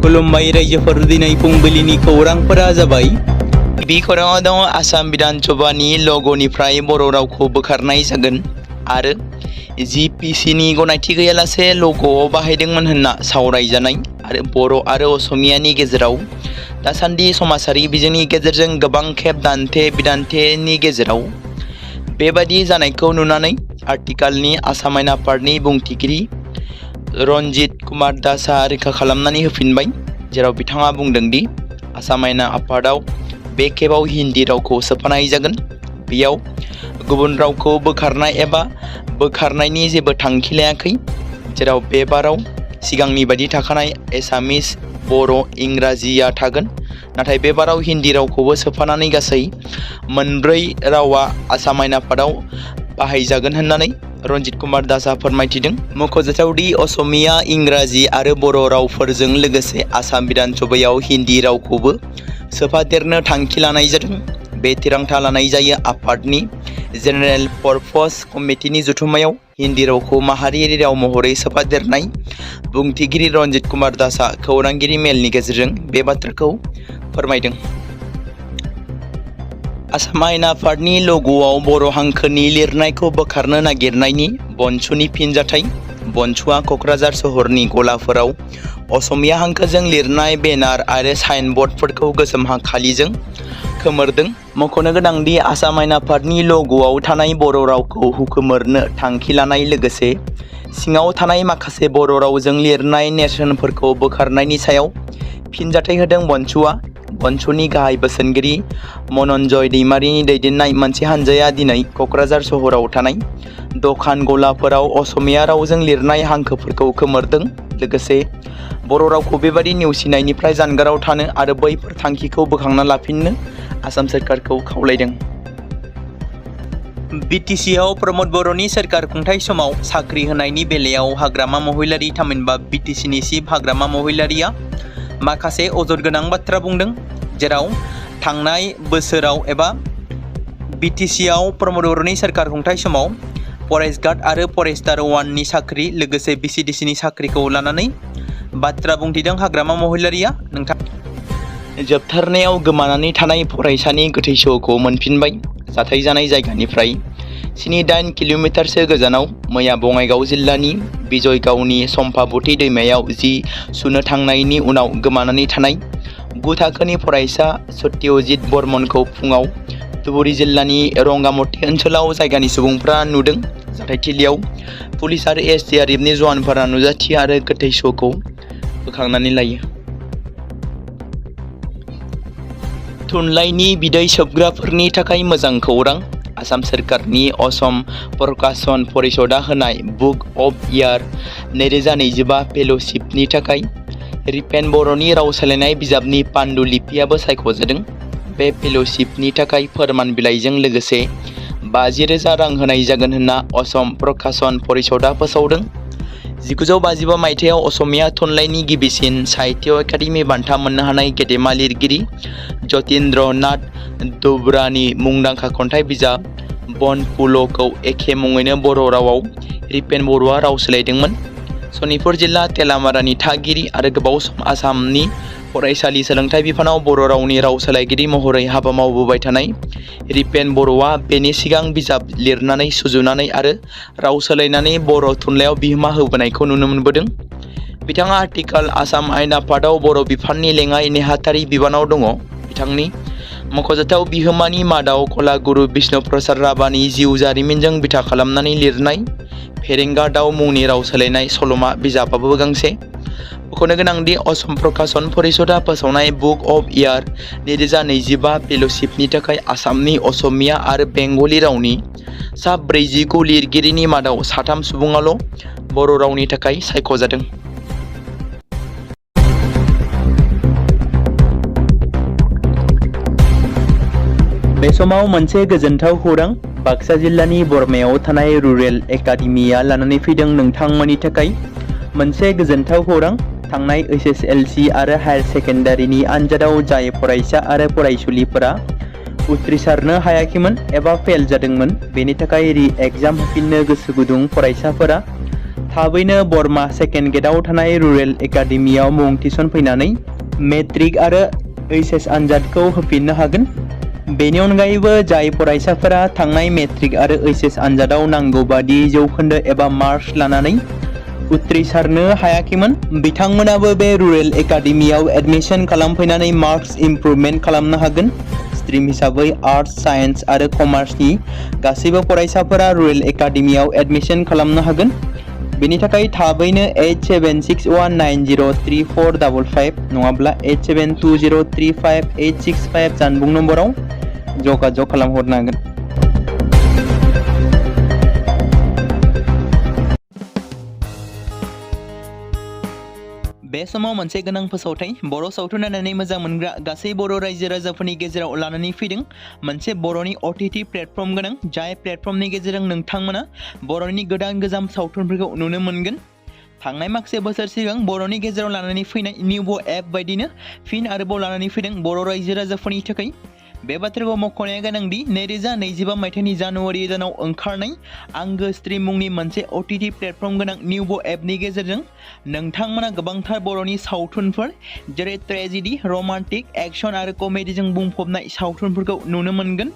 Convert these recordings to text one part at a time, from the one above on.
खुलुमबाय रायजोफोर, दिनै फुंबिलिनि खौरांफोरा जाबाय। गिबि खौराङाव दङ आसाम बिधान सभानि लग'निफ्राय बर' रावखौ बोखारनाय जागोन आरो जिपिसिनि गनायथि गैयालासे लग'आव बाहायदोंमोन होनना सावरायजानाय आरो बर' आरो असमियानि गेजेराव दासान्दि समाजारि बिजोंनि गेजेरजों गोबां खेब दान्थे-बिदान्थेनि गेजेराव बेबादि जानायखौ नुनानै आथिखालनि आसाम आयेन आफादनि बुंथिगिरि रन्जित कुमार दासआ रैखा खालामनानै होफिनबाय, जेराव बिथाङा बुंदों दि आसाम आयेन आफादाव बे खेबाव हिन्दी रावखौ सोफानाय जागोन। बेयाव गुबुन रावखौ बोखारनाय एबा बोखारनायनि जेबो थांखि लायाखै, जेराव बे बाराव सिगांनि बायदि थाखानाय एसामिस, बर', इंराजिया थागोन, नाथाय बे बाराव हिन्दी रावखौबो सोफानानै गासै मोनब्रै रावा आसाम आयेन आफादाव बाहायजागोन होननानै रन्जित कुमार दासआ फोरमायथिदों। मख'जाथाव दि असमिया, इंराजि आरो बर' रावफोरजों लोगोसे आसाम बिधान सभायाव हिन्दी रावखौबो सोफादेरनो थांखि लानाय जादों। बे थिरांथा लानाय जायो आफादनि जेनेरेल पर्पस कमिटिनि जथुम्मायाव हिन्दी रावखौ माहारियारि राव महरै सोफादेरनाय। बुंथिगिरि रन्जित कुमार दासआ खौरांगिरि मेलनि गेजेरजों बे बाथ्राखौ फोरमायदों। आसाम आयेन आफादनि लग'आव बर' हांखोनि लिरनायखौ बोखारनो नागिरनायनि बनसुनि फिनजाथाय। बनसुआ क'क्राझार सहरनि गलाफोराव असमिया हांखोजों लिरनाय बेनार आरो साइनबर्डफोरखौ गोसोम खालिजों खोमोरदों। मख'नो गोनांदि आसाम आयेन आफादनि लग'आव थानाय बर' रावखौ हुखोमोरनो थांखि लानाय लोगोसे सिङाव थानाय माखासे बर' रावजों लिरनाय नेरसोनफोरखौ बोखारनायनि सायाव फिनजाथाय होदों बनसुआ। बनसुनि गाहाय बोसोनगिरि मनन्जय दैमारिनि दैदेननाय मोनसे हानजाया दिनै क'क्राझार सहराव थानाय दखान गलाफोराव असमिया रावजों लिरनाय हांखोफोरखौ खोमोरदों, लोगोसे बर' रावखौ बेबादि नेवसिनायनिफ्राय जानगाराव थानो आरो बैफोर थांखिखौ बोखांना लाफिननो आसाम सोरखारखौ खावलायदों। बिटिसिआव प्रमद बर'नि सोरखार खुंथाय समाव साख्रि होनायनि बेलायाव हाग्रामा महिलारि, थामहिनबा बिटिसिनि चिफ हाग्रामा महिलारिया माखासे अजद गोनां बाथ्रा बुंदों, जेराव थांनाय बोसोराव एबा बिटिसिआव प्रमद बर'नि सोरखार खुंथाय समाव फरेस्ट गार्ड आरो फरेस्टार 1नि साख्रि लोगोसे बिसिडिसिनि साख्रिखौ लानानै बाथ्रा बुंथिदों हाग्रामा महिलारिया। जोबथारनायाव गोमानानै थानाय फरायसानि गोथै सह'खौ मोनफिनबाय। जाथाय जानाय जायगानिफ्राय 7-8 किल'मिटारसो गोजानाव मैया बङाइगाव जिल्लानि बिजयगावनि सम्पाबती दैमायाव जि सुनो थांनायनि उनाव गोमानानै थानाय 9 थाखोनि फरायसा सत्यजित बर्मनखौ फुङाव धुबुरी जिल्लानि रंगामती ओनसोलाव जायगानि सुबुंफ्रा नुदों। जाथायथिलियाव पुलिस आरो एसडिआरएफनि जवानफोरा नुजाथियो आरो गोथै सह'खौ बोखांनानै लायो। थुनलाइनि बिदै सोबग्राफोरनि थाखाय मोजां खौरां। आसाम सोरखारनि असम प्रकाशन परिषदआ होनाय बुक अफ इयार 2025 फेल'शिपनि थाखाय रिपेन बर'नि राव सोलायनाय बिजाबनि पान्डुलिपिआबो सायख'जादों। बे फेल'शिपनि थाखाय फोरमान बिलाइजों लोगोसे 50,000 रां होनाय जागोन होनना असम प्रकाशन परिषदआ फोसावदों। 1955 मायथाइयाव असमिया थुनलाइनि गिबिसिन साहित्य एकाडेमि बान्था मोननो हानाय गेदेमा लिरगिरि जतीन्द्र नाथ दुबरानि मुंदांखा खन्थाइ बिजाब बनफुल'खौ एखे मुङैनो बर' रावाव रिपेन बर'आ राव सोलायदोंमोन। सनितपुर जिल्ला तेलामारानि थागिरि आरो गोबाव सम आसामनि फरायसालि सोलोंथाइ बिफानाव बर' रावनि राव सोलायगिरि महरै हाबा मावबोबाय थानाय रिपेन बर'आ बेनि सिगां बिजाब लिरनानै सुजुनानै आरो राव सोलायनानै बर' थुनलाइयाव बिहोमा होबोनायखौ नुनो मोनबोदों। बिथाङा आथिखाल आसाम आयेन आफादाव बर' बिफाननि लेङाइ नेहाथारि बिबानाव दङ। बिथांनि मख'जाथाव बिहोमानि मादाव कलागुरु बिष्णु प्रसाद राभानि जिउ जारिमिनजों बिथा खालामनानै लिरनाय फेरेंगा दाउ मुंनि राव सोलायनाय सल'मा बिजाबाबो गांसे। मख'नो गोनांदि असम प्रकाशन परिषदआ फोसावनाय बुक अफ इयार 2025 फेल'शिपनि थाखाय आसामनि असमिया आरो बेंगलि रावनि सा 49 लिरगिरिनि मादाव 3 सुबुङाल' बर' रावनि थाखाय सायख'जादों। बे समाव मोनसे गोजोनथाव खौरां। बाक्सा जिल्लानि बरमायाव थानाय रुरेल एकाडेमिया लानानै फैदों नोंथांमोननि थाखाय मोनसे गोजोनथाव खौरां। थांनाय एसएसएलसी आरो हायार सेकेन्डारिनि आनजादाव जाय फरायसा आरो फरायसुलिफोरा उथ्रिसारनो हायाखैमोन एबा फेल जादोंमोन, बेनि थाखाय रि एग्जाम होफिननो गोसो गुदुं फरायसाफोरा थाबैनो बरमा सेकेन्ड गेटआव थानाय रुरेल एकाडेमियाव मुं थिसनफैनानै मेट्रिक आरो एचएस आनजादखौ होफिननो हागोन। बेनि अनगायैबो जाय फरायसाफोरा थांनाय मेट्रिक आरो एचएस आनजादाव नांगौ बादि जौखोन्दो एबा मार्क्स लानानै उथ्रिसारनो हायाखैमोन, बिथांमोनाबो बे रुरेल एकाडेमियाव एडमिशन खालामफैनानै मार्क्स इमप्रुभमेन्ट खालामनो हागोन। स्ट्रिम हिसाबै आर्ट्स, साइन्स आरो कमार्सनि गासैबो फरायसाफोरा रुरेल एकाडेमियाव एडमिशन खालामनो हागोन। बेनि थाखाय थाबैनो 8761903455 नङाब्ला 8720358565 जानबुं नम्बराव जगाजग खालामहरनो हागोन। बे समाव मोनसे गोनां फोसावथाय बर' सावथुन नायनानै मोजां मोनग्रा गासै बर' रायजो राजाफोरनि गेजेराव लानानै फैदों मोनसे बर'नि OTT प्लेटफर्म गोनां, जाय प्लेटफर्मनि गेजेरजों नोंथांमोना बर'नि गोदान गोजाम सावथुनफोरखौ नुनो मोनगोन। थांनाय माखासे बोसोर सिगां बर'नि गेजेराव लानानै फैनाय निउबो एप बायदिनो फिन आरोबाव लानानै फैदों बर' रायजो राजाफोरनि थाखाय। बे बाथ्राखौ मख'नाया गोनांदि 2025 मायथाइनि जानुवारि दानाव ओंखारनाय आंगो स्ट्रिम मुंनि मोनसे OTT प्लेटफर्म गोनां निउबो एपनि गेजेरजों नोंथांमोना गोबांथार बर'नि सावथुनफोर जेरै ट्रेजेडि, रमान्टिक, एक्शन आरो कमेडिजों बुंफबनाय सावथुनफोरखौ नुनो मोनगोन।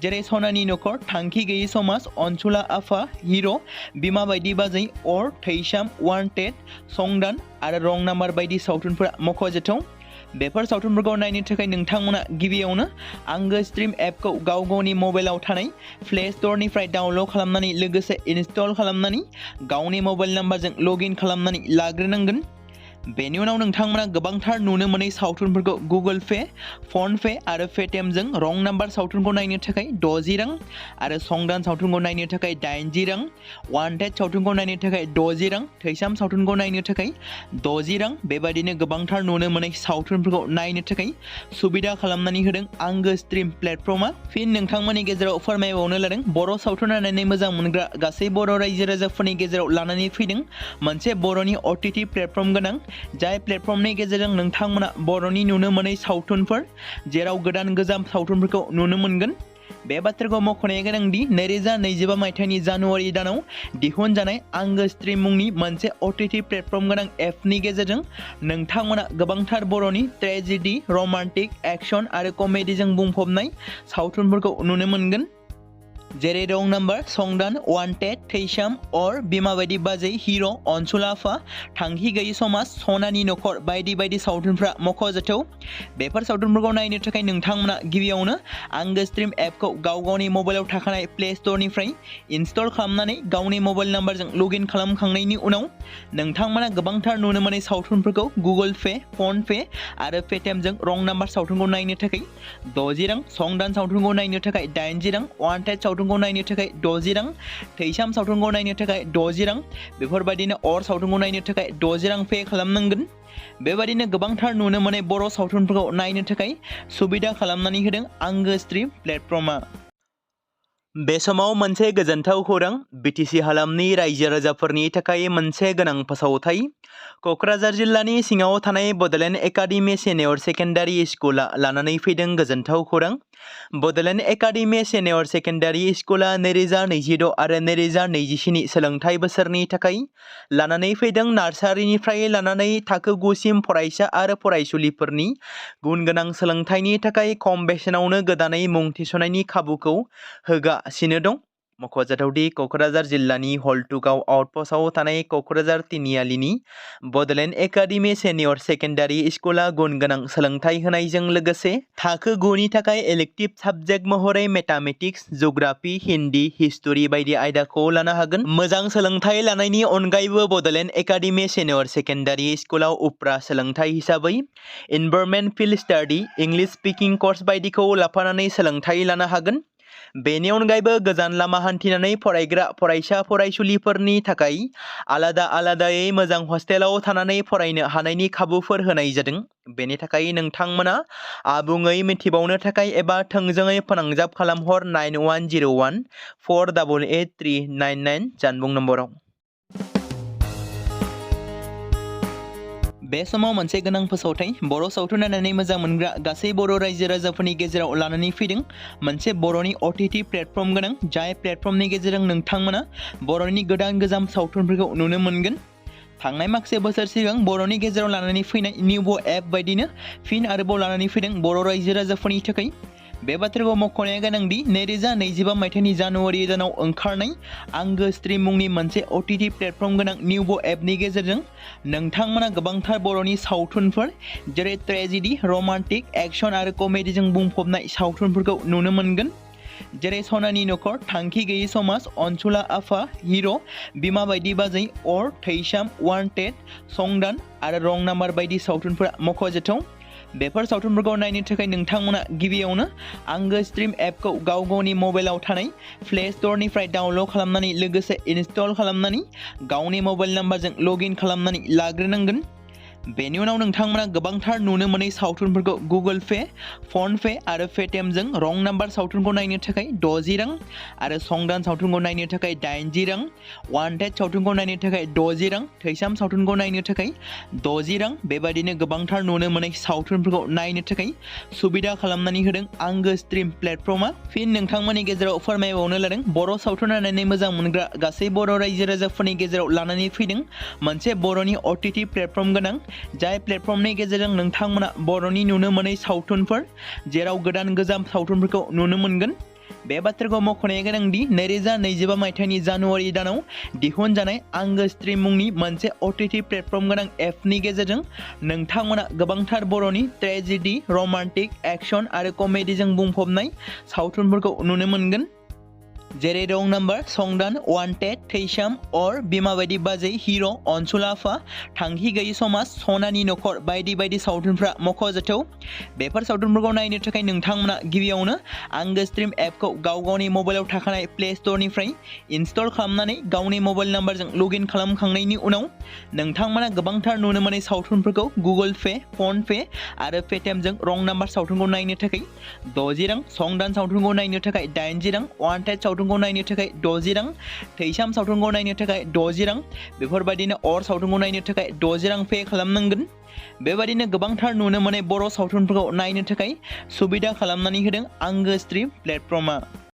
जेरै सनानि नखर, थांखि गैयै समाज, अनसुला आफा, हिर', बिमा बायदि बाजै, अर, थैसाम, वान्टेड, संदान आरो रं नाम्बार बायदि सावथुनफोरा मख'जाथाव। बेफोर सावथुनफोरखौ नायनो थाखाय नोंथांमोना गिबियावनो आंगो स्ट्रिम एपखौ गाव गावनि मबाइलाव थानाय प्ले स्ट'रनिफ्राय डाउनल'ड खालामनानै लोगोसे इनस्टल खालामनानै गावनि मबाइल नाम्बारजों लगइन खालामनानै लाग्रोनांगोन। बेनि उनाव नोंथांमोना गोबांथार नुनो मोनै सावथुनफोरखौ गुगोल पे, फन पे आरो पेटिएमजों रं नाम्बार सावथुनखौ नायनो थाखाय 60 रां आरो संदान सावथुनखौ नायनो थाखाय 80 रां, वान्टेड सावथुनखौ नायनो थाखाय 60 रां, थैसाम सावथुनखौ नायनो थाखाय 60 रां बेबायदिनो गोबांथार नुनो मोनै सावथुनफोरखौ नायनो थाखाय सुबिदा खालामनानै होदों आंगो स्ट्रिम प्लेटफर्मा। फिन नोंथांमोननि गेजेराव फोरमायबावनो लादों बर' सावथुन नायनानै मोजां मोनग्रा गासै बर' रायजो राजाफोरनि गेजेराव लानानै फैदों मोनसे बर'नि OTT प्लेटफर्म गोनां, जाय प्लेटफर्मनि गेजेरजों नोंथांमोना बर'नि नुनो मोनै सावथुनफोर जेराव गोदान गोजाम सावथुनफोरखौ नुनो मोनगोन। बे बाथ्राखौ मख'नाया गोनांदि 2025 मायथाइनि जानुवारि दानाव दिहुनजानाय आंगो स्ट्रिम मुंनि मोनसे OTT प्लेटफर्म गोनां एपनि गेजेरजों नोंथांमोना गोबांथार बर'नि ट्रेजेडि, रमान्टिक, एक्शन आरो कमेडिजों बुंफबनाय सावथुनफोरखौ नुनो मोनगोन। जेरै रं नाम्बार, संदान, वान्टेड, थैसाम, अर, बिमा बायदि बाजै, हिर', अनसुला आफा, थांखि गैयै समाज, सनानि नखर बायदि बायदि सावथुनफ्रा मख'जाथाव। बेफोर सावथुनफोरखौ नायनो थाखाय नोंथांमोना गिबियावनो आंगो स्ट्रिम एपखौ गाव गावनि मबाइलाव थाखानाय प्ले स्ट'रनिफ्राय इनस्टल खालामनानै गावनि मबाइल नाम्बारजों लगइन खालामखांनायनि उनाव नोंथांमोना गोबांथार नुनो मोनै सावथुनफोरखौ गुगोल पे, फन पे आरो पेटिएमजों रं नाम्बार सावथुनखौ नायनो थाखाय 60 रां, संदान सावथुनखौ नायनो थाखाय 80 रां, वान्टेड सावथुनखौ नायनो थाखाय 60 रां, थैसाम सावथुनखौ नायनो थाखाय 60 रां बेफोरबायदिनो अर सावथुनखौ नायनो थाखाय 60 रां पे खालामनांगोन। बेबायदिनो गोबांथार नुनो मोनै बर' सावथुनफोरखौ नायनो थाखाय सुबिदा खालामनानै होदों आंगो स्ट्रिम प्लेटफर्मा। बे समाव मोनसे गोजोनथाव खौरां, BTC हालामनि रायजो राजाफोरनि थाखाय मोनसे गोनां फोसावथाय। क'क्राझार जिल्लानि सिङाव थानाय बड'लेण्ड एकाडेमि सिनियर सेकेन्डारि स्कुला लानानै फैदों गोजोनथाव खौरां। बड'लेण्ड एकाडेमि सिनियर सेकेन्डारि स्कुला 2026 आरो 2027 सोलोंथाइ बोसोरनि थाखाय लानानै फैदों नार्सारिनिफ्राय लानानै थाखो 9 सिम फरायसा आरो फरायसुलिफोरनि गुन गोनां सोलोंथाइनि थाखाय खम बेसेनावनो गोदानै मुं थिसननायनि खाबुखौ होगासिनो दं। मख'जाथावदि क'क्राझार जिल्लानि हल्टुगाव आउटपस्टआव थानाय क'क्राझार तिनिआलिनि बड'लेण्ड एकाडेमि सिनियर सेकेन्डारि स्कुला गुन गोनां सोलोंथाइ होनायजों लोगोसे थाखो 9 नि थाखाय इलेक्टिभ साबजेक्ट महरै मेथामेटिक्स, जिअ'ग्राफि, हिन्दी, हिस्टरि बायदि आयदाखौ लानो हागोन। मोजां सोलोंथाइ लानायनि अनगायैबो बड'लेण्ड एकाडेमि सिनियर सेकेन्डारि स्कुलाव उफ्रा सोलोंथाइ हिसाबै environment field study, English speaking course बायदिखौ लाफानानै सोलोंथाइ लानो हागोन। बेनि अनगायैबो गोजान लामा हान्थिनानै फरायग्रा फरायसा फरायसुलिफोरनि थाखाय आलादा आलादायै मोजां हस्टेलाव थानानै फरायनो हानायनि खाबुफोर होनाय जादों। बेनि थाखाय नोंथांमोना आबुङै मिथिबावनो थाखाय एबा थोंजोङै फोनांजाब खालामहर 9101 488 399 जानबुं नम्बराव। बे समाव मोनसे गोनां फोसावथाय बर' सावथुन नायनानै मोजां मोनग्रा गासै बर' रायजो राजाफोरनि गेजेराव लानानै फैदों मोनसे बर'नि OTT प्लेटफर्म गोनां जाय प्लेटफर्मनि गेजेरजों नोंथांमोना बर'नि गोजाम सावथुनफोरखौ नुनो मोनगोन। थांनाय माखासे बोसोर सिगां बर'नि गेजेराव लानानै फैनाय निउबो एप बायदिनो फिन आरोबाव लानानै फैदों बर' रायजो राजाफोरनि थाखाय। बे बाथ्राखौ मख'नाया गोनांदि 2025 मायथाइनि जानुवारि दानाव ओंखारनाय आंगो स्ट्रीम मुंनि मोनसे OTT प्लेटफर्म गोनां निउबो एपनि गेजेरजों नोंथांमोना गोबांथार बर'नि सावथुनफोर जेरै ट्रेजेडी, रमान्टिक, एक्शन आरो कमेडीजों बुंफबनाय सावथुनफोरखौ नुनो मोनगोन। जेरै सनानि नखर, थांखि गैयै समाज, अनसुला आफा, हिर', बिमा बायदि बाजै, अर, थैसाम, वान्टेड, संदान आरो रं नाम्बार बायदि सावथुनफोरा मख'जाथाव। बेफोर सावथुनफोरखौ नायनो थाखाय नोंथांमोना गिबियावनो आंगो स्ट्रीम एपखौ गावनि मबाइलाव थानाय प्ले स्ट'रनिफ्राय डाउनल'ड खालामनानै लोगोसे इनस्टल खालामनानै गावनि मबाइल नाम्बारजों लगइन खालामनानै लाग्रोनांगोन। बेनि उनाव नोंथांमोना गोबांथार नुनो मोनै सावथुनफोरखौ गुगोल पे, फन पे आरो पेटिएमजों रं नाम्बार सावथुनखौ नायनो थाखाय 60 रां आरो संदान सावथुनखौ नायनो थाखाय 80 रां, वान्टेड सावथुनखौ नायनो थाखाय 60 रां, थैसाम सावथुनखौ नायनो थाखाय 60 रां बेबादिनो गोबांथार नुनो मोनै सावथुनफोरखौ नायनो थाखाय सुबिदा खालामनानै होदों आंगो स्ट्रीम प्लेटफर्मा। फिन नोंथांमोननि गेजेराव फोरमायबावनो लादों बर' सावथुन नायनानै मोजां मोनग्रा गासै बर' रायजो राजाफोरनि गेजेराव लानानै फैदों मोनसे बर'नि OTT प्लेटफर्म गोनां जाय प्लेटफर्मनि गेजेरजों नोंथांमोना बर'नि नुनो मोनै सावथुनफोर जेराव गोजाम सावथुनफोरखौ नुनो मोनगोन। बे बाथ्राखौ मख'नाया गोनांदि 2025 मायथाइनि जानुवारि दानाव दिहुनजानाय आंगो स्ट्रीम मुंनि मोनसे OTT प्लेटफर्म गोनां एपनि गेजेरजों नोंथांमोना गोबांथार बर'नि ट्रेजेडी, रमान्टिक, एक्शन आरो कमेडीजों बुंफबनाय सावथुनफोरखौ नुनो मोनगोन। जेरै रं नाम्बार, संदान, वान्टेड, थैसाम, अर, बिमा बायदि बाजै, हिर', अनसुला आफा, थांखि गैयै समाज, सनानि नखर बायदि सावथुनफ्रा मख'जाथाव। बेफोर सावथुनफोरखौ नायनो थाखाय नोंथांमोना गिबियावनो आंगो स्ट्रीम एपखौ गावनि मबाइलाव थाखानाय प्ले स्ट'रनिफ्राय इनस्टल खालामनानै गावनि मबाइल नाम्बारजों लगइन खालामखांनायनि उनाव नोंथांमोना गोबांथार नुनो मोनै सावथुनफोरखौ गुगोल पे, फन पे आरो पेटिएमजों रं नाम्बार सावथुनखौ नायनो थाखाय 60 रां, संदान सावथुनखौ नायनो थाखाय 80 रां, वान्टेड सावथुनखौ नायनो थाखाय 60 रां, थैसाम सावथुनखौ नायनो थाखाय 60 रां बेफोरबायदिनो अर सावथुनखौ नायनो थाखाय 60 रां पे खालामनांगोन। बेबायदिनो गोबांथार नुनो मोनै बर' सावथुनफोरखौ नायनो थाखाय सुबिदा खालामनानै होदों आंगो स्ट्रीम प्लेटफर्मा।